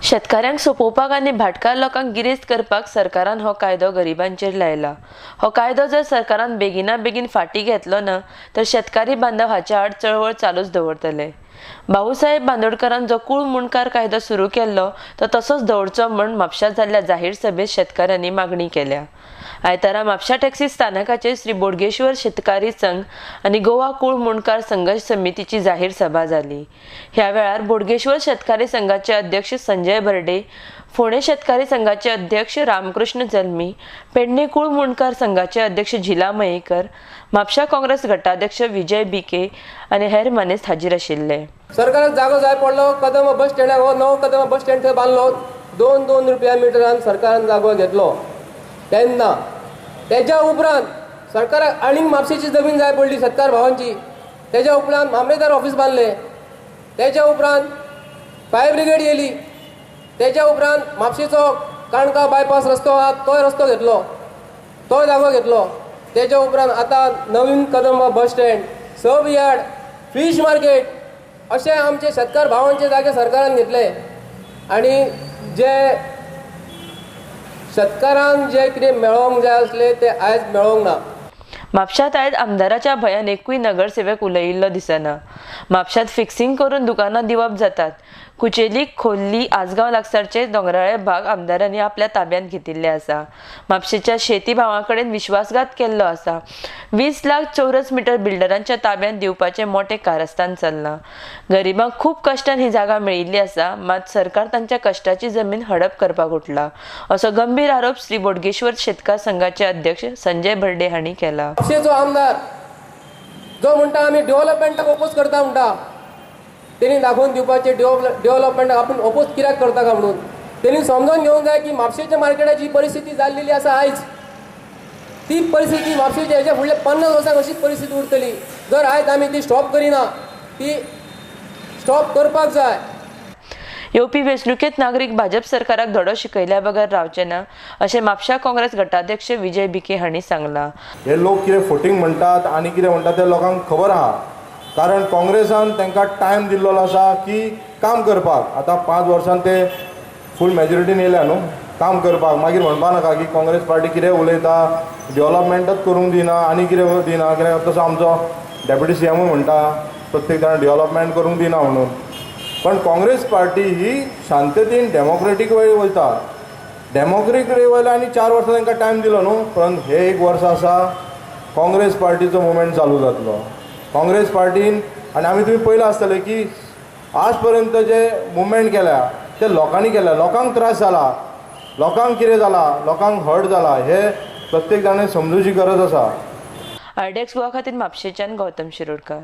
शेतकाऱ्यांक सोंपोवपाक आनी भाटकार लोकांक गिरेस्त करपाक सरकारान हो कायदो गरिबांचेर लायला. हो कायदो जर सरकारान बेगिना बेगीन फाटीं घेतलो ना तर शेतकारी बांधव हाच्या आड चळवळ चालूच दवरतले. भाऊसाहेब बांदोडकरान जो कूळ मुंडकार कायदो सुरू केल्लो तो तसोच दवरचो म्हूण म्हापश्यां जाल्ल्या जाहीर सभेत शेतकाऱ्यांनी मागणी केल्या. आयतारा म्हापश्यां टॅक्सी स्थानकाचेर श्री बोडगेश्वर शेतकारी संघ आनी गोवा कूळ मुंडकार संघर्श समितीची जाहीर सभा जाली. ह्या वेळार बोडगेश्वर शेतकारी संघाचे अध्यक्ष संजय बर्डे, फोंडें शेतकारी संघाचे अध्यक्ष रामकृष्ण जल्मी, पेडणे कूळ मुंडकार संघाचे अध्यक्ष झिला मयेकर, म्हापश्यां काँग्रेस गटाध्यक्ष विजय बिके आनी हेर मानेस्त हाजीर आशिल्ले. सरकाराक जागो जाय पडलो, कदंब बस स्टँडाक हो नवो कदंब बस स्टँड थंय बांदलो, 2-2 रुपया मिटरान सरकारान जागो घेतलो. तेन्ना तेज्या उपरांत सरकाराक आनीक म्हापशेची जमीन जाय पडली शेतकार भावांची. तेज्या उपरांत मामलेदार ऑफिस बांदलें, तेज्या उपरांत फायर ब्रिगेड येयली, तेज्या उपरांत म्हापशेचो काणका बायपास रस्तो आहा तोय रस्तो घेतलो, तोय जागो घेतलो. तेज्या उपरांत आतां नवीन Kadamba bus stand, sub yard, fish market अशे आमचे शेतकार भावांचे जागे सरकारान घेतले. आनी जे शेतकारांक जे कितें मेळोंक जाय आसलें तें आयज मेळोंक ना. म्हापश्यांत आयज आमदाराच्या भंयान एकूय नगरसेवक उलयिल्लो दिसना. म्हापश्यांत फिक्सिंग करून दुकानां दिवप जातात. कुचेली, खोर्ली, आजगांव लागसारचे दोंगराळे भाग आमदारांनी आपल्या ताब्यांत घेतिल्ले आसा. म्हापशेच्या शेती भावां कडेन विश्वासघात केल्लो आसा. 20 लाख चौरस मिटर बिल्डरांच्या ताब्यांत दिवपाचें मोटें कारस्थान चल्लां. गरिबांक खूब कश्टान ही जागा मेळिल्ली आसा, मात सरकार तांच्या कश्टाची जमीन हडप करपाक उठला असो गंभीर आरोप श्री बोडगेश्वर शेतकार संघाचे अध्यक्ष संजय बर्डे हांणी केला. म्हापशेचो आमदार जो म्हणटा आमी डेव्हलपमेंटाक ओपोज करता म्हणटा, तेणी दाखोवन दिवपाचें डेव्हलपमेंटाक आपूण ओपोज कित्याक करता काय म्हणून. तेणी समजून घेवंक जाय की म्हापशेच्या मार्केटाची परिस्थिती जाल्लेली आसा आयज, ती परिस्थिती म्हापशेच्या हेच्या फुडल्या 50 वर्सांक अशीच परिस्थिती उरतली जर आयज आमी ती स्टॉप करिना. ती स्टॉप करपाक जाय. येवपी वेंचणुकेंत नागरीक भाजप सरकाराक धडो शिकयल्या बगर रावचे ना अशें म्हापश्यां काँग्रेस गटाध्यक्ष विजय बिके हांणी सांगलां. हे लोक कितें फोटींग म्हणटात आनी कितें म्हणटात तें लोकांक खबर आहा, कारण काँग्रेसान तांकां टायम दिल्लो आसा की काम करपाक. आतां 5 वर्सां ते फूल मेजॉरिटीन येयल्या न्हू काम करपाक, मागीर म्हणपा नाका की काँग्रेस पार्टी कितें उलयता, डेव्हलपमेंटच करूंक दिना आनी कितें दिना. कित्याक तसो आमचो डेप्युटी सी एमूय म्हणटा प्रत्येक जाण डेव्हलपमेंट करूंक दिना म्हणून. पण काँग्रेस पार्टी ही शांततेन डेमोक्रेटीक वे वयता. डेमोक्रेटीक वे वयल्या आनी 4 वर्सां तांकां टायम दिलो न्हू, पण हे एक वर्स आसा काँग्रेस पार्टीचो मुवमेंट चालू जातलो. काँग्रेस पार्टीन आनी आमी तुमी पळयलां आसतलें की आज पर्यंत जे मुवमेंट केल्या ते लोकांनी केल्या, लोकांक त्रास जाला, लोकांक कितें जाला, लोकांक हर्ट जाला, हे प्रत्येक जाणान समजुची गरज आसा. आरडीएक्स गोवा खातीर म्हापशेच्यान गौतम शिरोडकर.